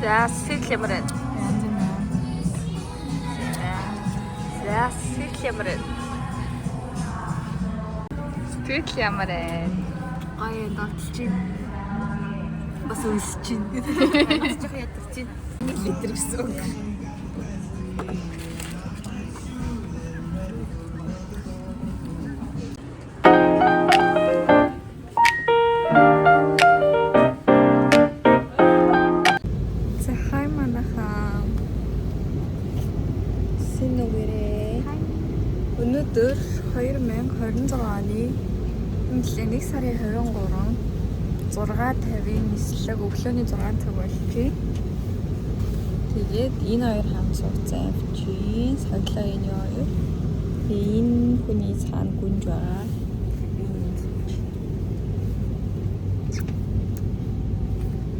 За, сэтгэл ямар байна? Янз бүр. За, сэтгэл ямар байна? Сэтгэл ямар байна? Гоё догтлж байна. Бас өлсөж байна. Бас жоохон ядарч байна. 1 литр гэсэн үг. За, хай манайхаа. Синүгэрээ. Өнөөдөр 2026 оны 1 сарын 23 6:50-ийн нислэг өглөөний 6 цаг болжээ. Тэгээд энэ хоёр хамт сууцсан авчин. Соёлоо энэ хоёр. Тэгээ энэ хүний цаана гүнж байгаа. Би энэ сууж.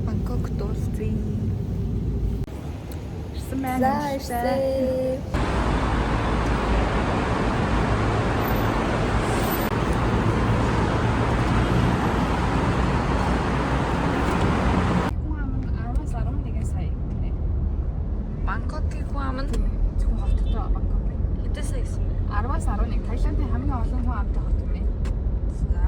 Бангкок дуулсан. Ирсэн байна. За, ирсэн. Хүн ам нь 10-11 сая гинэ. Бангкокийн хүн ам нь Зөвхөн хоттой Бангкок байна. хэдэн сая гэсэн бэ? 10-11 Таиландын хамгийн олон хүн амтай хот гинэ. За.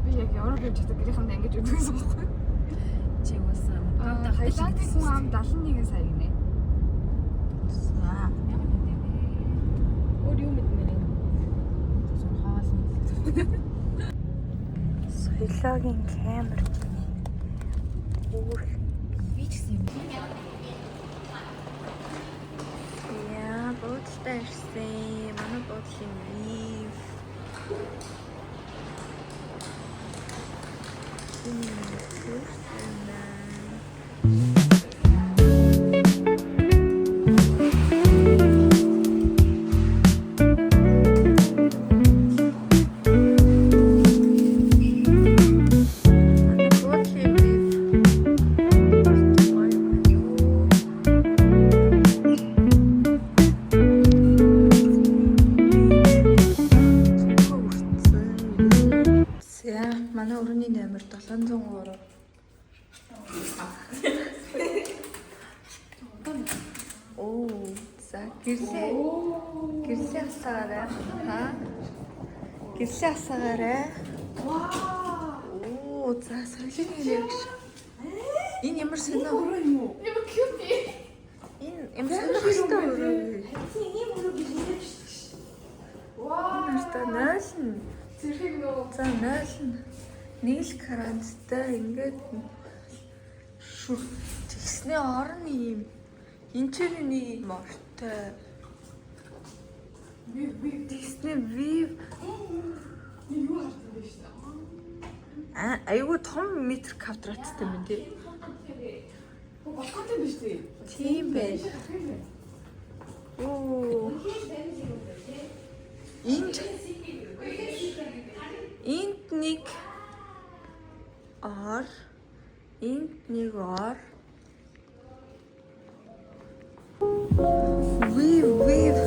Би яг Европ явж байхдаа гэрийнхэндээ ингэж өгдөг гэсэн байхгүй. Чи уусаа Таиландын хүн ам 71 сая гинэ. За. Ямар мэдээ вэ? Өөр юу мэдмээр юм? хоол. Соёлоогийн камер гинэ. Өөр Би ч гэсэн юм. Яа, буудалтай ирсэн. Манай буудлын вив. Энэ байна. Манай буудлын вив. Гоё байна. За, манай өрөөний номер 703. Оо, за гэрлээ. Гэрлээ асаагаарай. Ха? Гэрлээ асаагаарай. Вау. Оо, за соёлын нэр гэж. Энэ ямар сонио? Ямар cute. Энэ ямар сонирхолтой өрөө вэ? Тийм өрөө гэж хэлж шүү. Вау. Нартай нойлно. Зэрэг нөө. За нойлно. Нэг л каранттай ингээд шүр тэгснээ орно юм. Энд ч нэг юм ортой. Би би Тэгснээ вив би юу харсан бэ шүү дээ. а айгүй том метр квадраттай юм тий. Балконтой биш үү? Тийм байх. Оо. Энд энд нэг ор энд нэг ор вив вив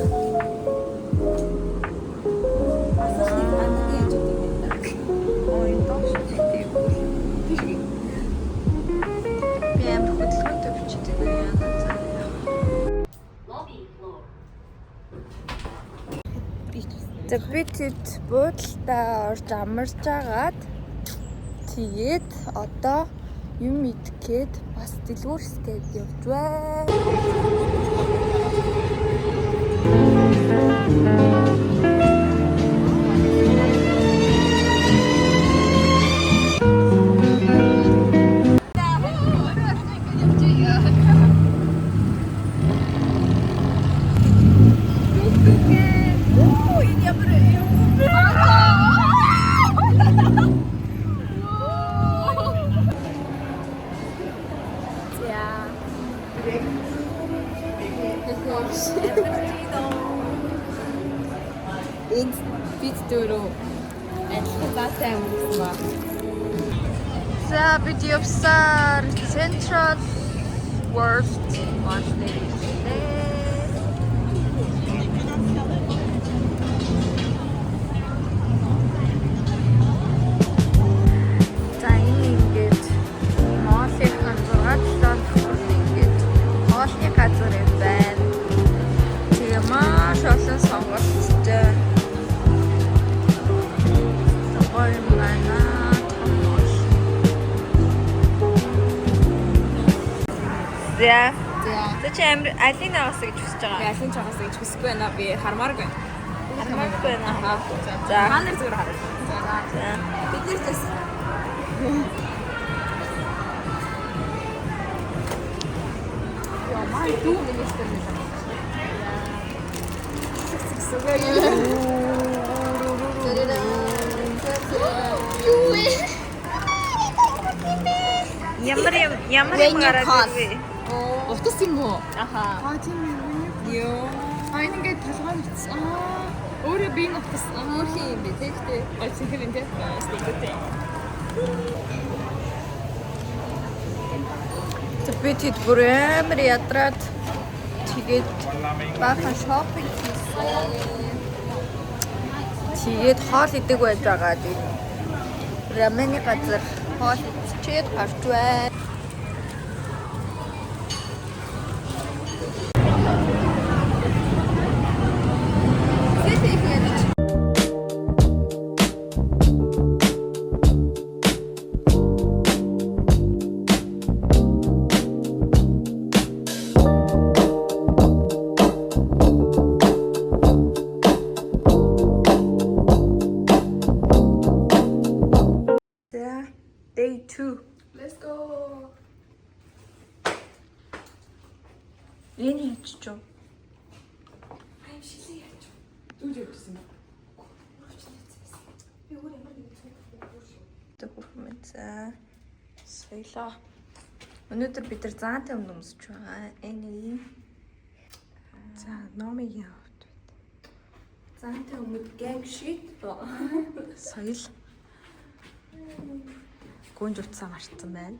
Асах нэг андын яж гэдэг юм байна. Ой, доош тийм. Би амар хөдөлгөөнтэй бичдэг яа. За би тэд буудалдаа орж амарч агаад тэгээд одоо юм идэх гээд бас дэлгүүрсгээд явж байна. Оо, энэ ямар юм бэ? За. Энд бид дөрөв адилхан заатай юм гэсэн ба. За бид явсаар Central World Mall дээр ирлээ. За энэ ингээд За. За. За чи амир алийг аваасаа гэж хүсэж Би байгаа. алин чагаасаа гэж хүсэхгүй байна. Би хармааргүй байна. Хармааргүй байна. Аа. За. Та нар зүгээр хараа. За. Бид нэр тэс. Яа, май дүү министр нэ. Юу вэ? Ямар юм ямар When юм you гараад cough. ирвэ? Утас юм уу? Аха. Аа тийм үү. Йоо. Аа энэ ингээд толгой мэдсэн. Аа өөрөө би энэ утас. Өөр хин юм бэ те гэтээ. Гой цэнхэр юм те. Стиктэй. Би тэд бүр амар ядраад тэгээд баахан шопинг хийсэн. Тэгээд хоол идэг байж байгаа тийм. Рамени газар хоол идчихэд гарч байна. За, day 2. Let's go. Энэ яач ч юм. Аа шилээ яач. Зүг явчихсан юм. Тэг хүрхэн. За. Соёлоо. Өнөөдөр бид нар заантай өмнө өмсөж байгаа. Энэ ийм. За, номыг яваад. Заантай өмнөд gang shit. Соёл. Гүнж утсаа мартсан байна.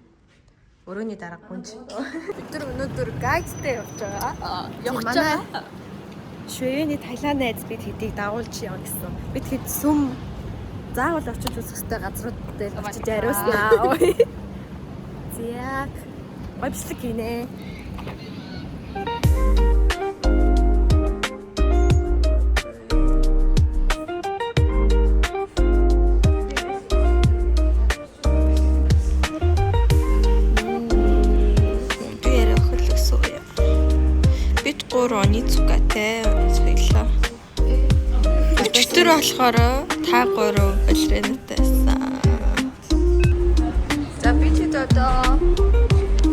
Өрөөний дарга гүнж. Бид нар өнөөдөр гайдтай явж байгаа. Явах Манай Швений Таиланд найз бид хэдийг дагуулж явна гэсэн. Бид хэд сүм заавал очиж үзэх ёстой газрууд дээр очиж ариуснаа. За. Гой бичлэг хийнэ. Би яриа хөлөсөө яа. Бид гур Оницукатай соёлоо. Өчигдөр болохоор та гурав балеринатайсан. За би тэд одоо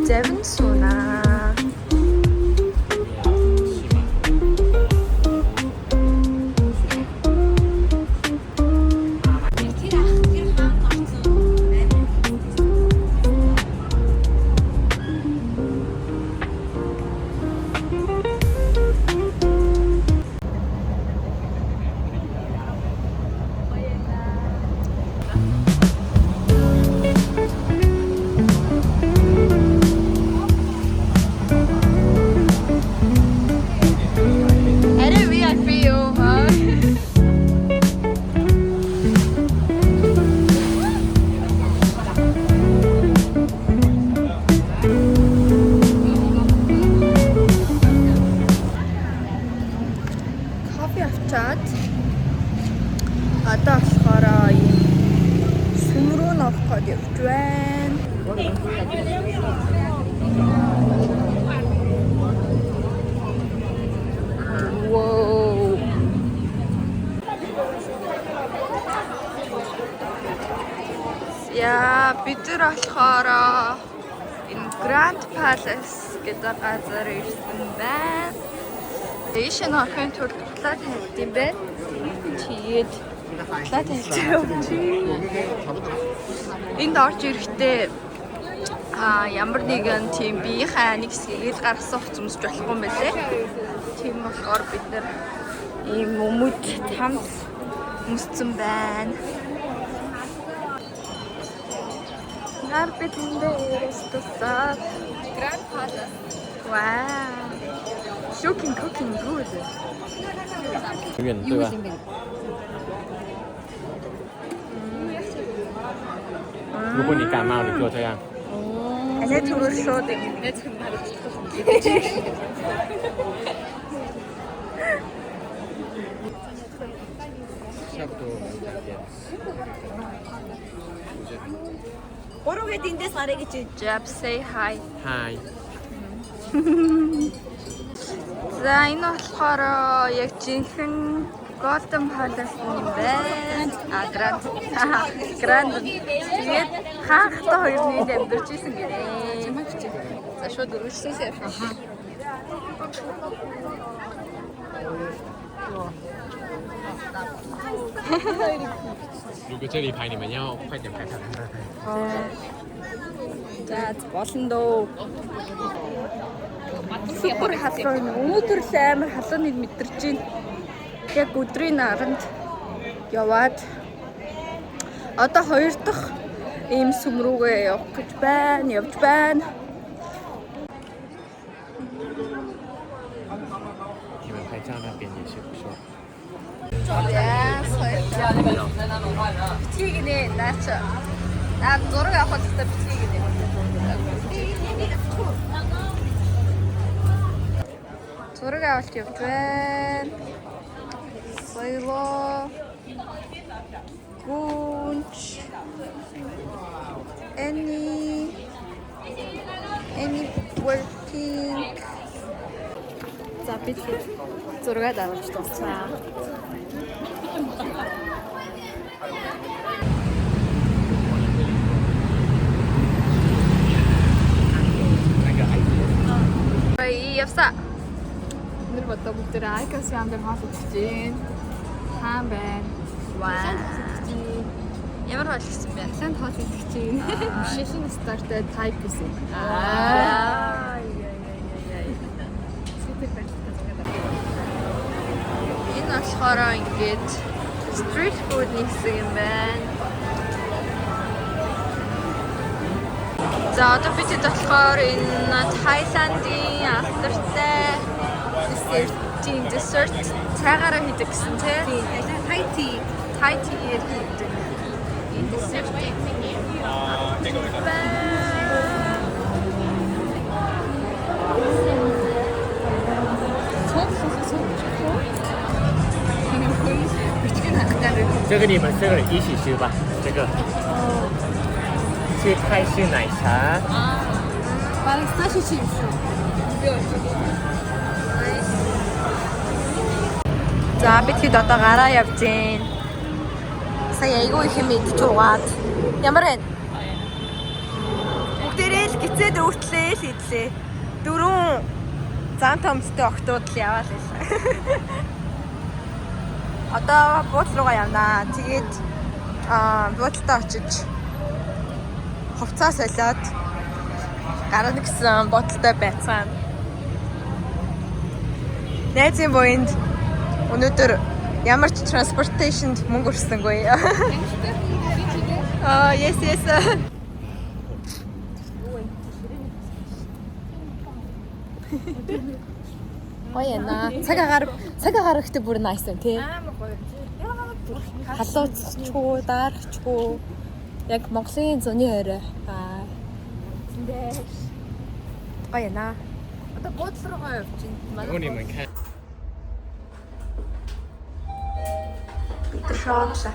завин суунаа. Тэр ах тэр хаан орсон. Арай VIP юу? Кофе авчаад одоо болохоор ийм сүм рүү н орох гээд явж байна. Whoa. Яа, бид нар болохоор энэ Grand Palace гэдэг газар ирсэн байна. Дээш нь орохын тулд плат тавьд юм байна. Тэгээд плат тавьж явчих. Энд орж ирэхдээ ямар нэгэн тийм биеийнхээ нэг хэсгийг ил гаргасан хувцас өмсөж болохгүй юм байлээ. Тийм болохоор бид нар ийм өмд тамс өмссөн байна. Нар бид эндээ ирсэн. Grand Palace. Wow. Looking cooking good. 远对吧？如果你感冒，你就这样。 Алей түрүү шууд юм. 差不多两点。 Гурав гээд эндээс гарыг гэж. Jab say hi. 嗨， За, энэ болохоор яг жинхэнэ Golden Palace юм байна. А, Grand. Grand. Тэгээд хаанхтай хоёр нийт амьдарч исэн гинэ. За, шууд өргөжлөөс явах. 如果这里拍，你们要快点拍拍拍拍拍。 За, болно дөө. Супер халуун. Өнөөдөр л амар халууныг мэдэрч байна. Яг өдрийн наранд яваад одоо хоёр дахь ийм сүм рүүгээ явах гэж байна, явж байна. 你们拍照那边也是不错。 Яа, соёл. Битгий гинэ наач. Наа зураг авах хэрэгтэй, битгий гинэ. Зураг авалт явж байна. Соёлоо. Гүнч. Any working. За, бид зураг авч дууссан. Явса. Өнөр бодоо бүгдээ Айкас ям дээр хоол идэж гин. Хаан байна. Ваа. Ямар хоол хийсэн бэ? Сайн хоол идэж гин. Michelin star тай Thai cuisine. Аа. Энэ болохоор ингээд street food хэсэг юм байна. За, одоо бид хэд болохоор энэ Таиландын алдартай десертийн dessert цайгаараа хийдэг гэсэн, тий? Thai tea. Thai tea-гээр хийдэг. Энэ десертийг байна. Цуг цуг цуг. 这个你们四个人一起吃吧。这个是泰式奶茶。 Бараг саши чи юм шүү. За, бид хэд одоо гараа явж гин. Сая айгүй их юм идэж угаад. Ямар байна? Бүгдээрээ л гизээд өөртлөө л идлээ. Дөрөв зан томстой октод л яваал байлаа. Одоо буудлын руугаа явнаа. Тэгээд буудалдаа очиж хувцас солиод гарна гэсэн бодолтой байцгаана. Найзын буянд өнөөдөр ямар ч transportation д мөнгө өрсөнгүй. Аа, yes. Гоё яана. Цаг агаар ихтэй бүр nice байна, тий. Амар гоё. Халууцчихгүй, даарахчгүй. Яг Монголын зуны орой. Аа. Гоё яана. Одоо буудлын руугаа явж гин. 如果你们看。 Бид шооглаа.